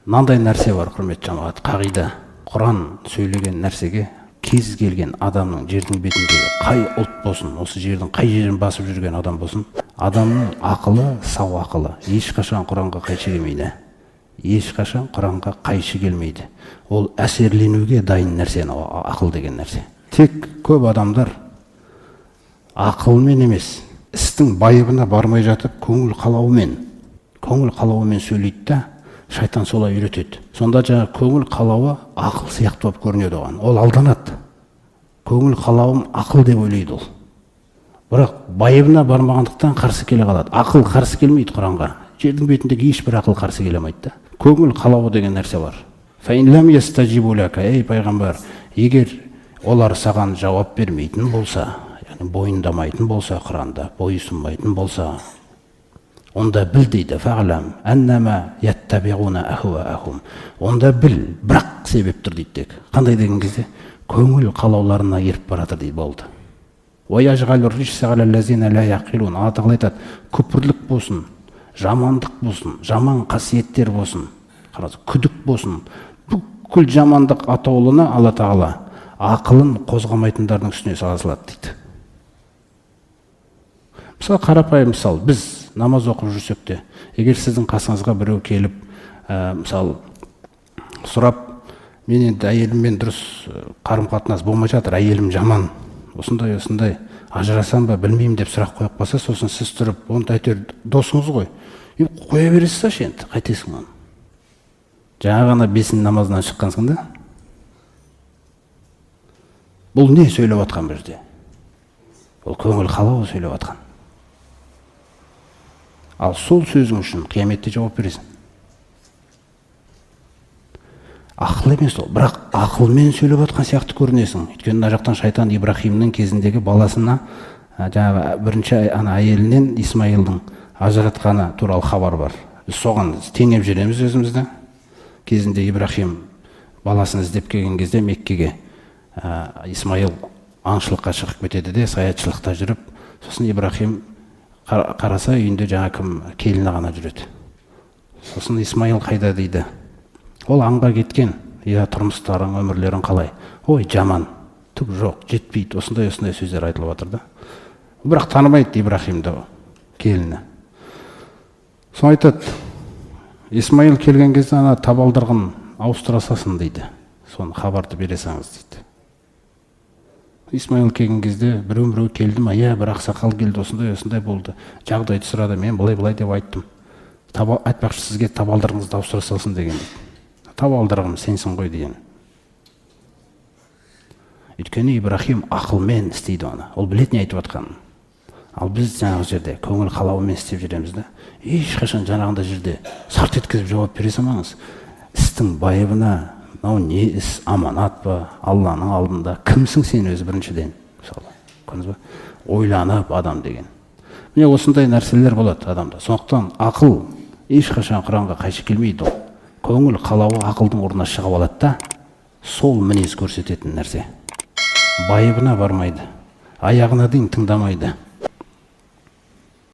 Мынандай нәрсе бар, құрметті жамағат, қағида. Құран сөйлеген нәрсеге кез келген адамның жердің бетіндегі қай ұлт болсын, осы жердің қай жерін басып жүрген адам болсын, адамның ақылы, сау ақылы ешқашан Құранға қайшы келмейді. Ешқашан Құранға қайшы келмейді. Ол әсерленуге дайын нәрсе, ақыл деген нәрсе. Тек көп адамдар ақылмен емес, істің байыбына бармай жатып, көңіл қалауымен сөйлейді да, шайтан солай үйретеді. Сонда жаңа көңіл қалауы ақыл сияқты болып көрінеді оған. Ол алданады. Көңіл қалауым ақыл деп ойлайды ол. Бірақ байыбына бармағандықтан қарсы келе қалады. Ақыл қарсы келмейді Құранға. Жердің бетіндегі ешбір ақыл қарсы келе алмайды да. Көңіл қалауы деген нәрсе бар. Ей пайғамбар, егер олар саған жауап бермейтін болса, яғни бойындамайтын болса, Құранда бойұсынбайтын болса, онда біл дейді, онда біл, бірақ себеп тұр дейді тек. Қандай деген кезде, көңіл қалауларына еріп бара жатыр дейді, болды. Алла тағала айтады, күпірлік болсын, жамандық болсын, жаман қасиеттер болсын, қараңыз, күдік болсын, бүкіл жамандық атаулыны Алла тағала ақылын қозғамайтындардың үстіне сала салады дейді. Мысалы, қарапайым мысал, біз намаз оқып жүрсек те, егер сіздің қасыңызға біреу келіп, мысалы, сұрап, мен енді әйеліммен дұрыс қарым қатынас болмай жатыр, әйелім жаман, осындай осындай, ажырасам ба, білмеймін деп сұрақ қойып қалса, сосын сіз тұрып, оны әйтеуір досыңыз ғой, и қоя бересіз салшы, енді қайтесің оны, жаңа ғана бесін намазынан шыққансың да. Бұл не сөйлеп жатқан бұл жерде? Бұл көңіл қалауы сөйлеп жатқан. Ал сол сөзің үшін қияметте жауап бересің. Ақыл емес ол, бірақ ақылмен сөйлеп жатқан сияқты көрінесің. Өйткені мына жақтан шайтан Ибрахимнің кезіндегі баласына, жаңағы бірінші ана әйелінен Исмаилдың ажыратқаны туралы хабар бар. Біз соған теңеп жүреміз өзімізді. Кезінде Ибрахим баласын іздеп келген кезде Меккеге, Исмаил аңшылыққа шығып кетеді де, саятшылықта жүріп, сосын Ибрахим қараса, үйінде жаңа кім, келіні ғана жүреді. Сосын Исмаил қайда дейді. Ол аңға кеткен. Иә, тұрмыстарың, өмірлерің қалай? Ой, жаман, түк жоқ, жетпейді, осындай осындай сөздер айтылып жатыр да. Бірақ танымайды Ибрахимді келіні. Соны айтады, Исмаил келген кезде ана табалдырығын ауыстыра салсын дейді, соны хабарды бере салыңыз дейді. Исмаил келген кезде біреу біреу келді ма? Иә, бір ақсақал келді, осындай осындай болды, жағдайды сұрады, мен былай былай деп айттым. Айтпақшы, сізге табалдырығыңызды ауыстыра салсын деген дейді. Табалдырығым сенсің ғой деген. Өйткені Ибрахим ақылмен істейді оны, ол біледі не айтып жатқанын. Ал біз жаңағы жерде көңіл қалауымен істеп жүреміз да. Ешқашан жаңағындай жерде сарт еткізіп жауап бере салмаңыз. Істің байыбына, мынау не іс, аманат па, Алланың алдында кімсің сен өзі біріншіден, мысалы, көрдіңіз ба, ойланып адам деген. Міне, осындай нәрселер болады адамда. Сондықтан ақыл ешқашан Құранға қайшы келмейді. Ол көңіл қалауы ақылдың орнына шығып алады да, сол мінез көрсететін нәрсе. Байыбына бармайды, аяғына дейін тыңдамайды.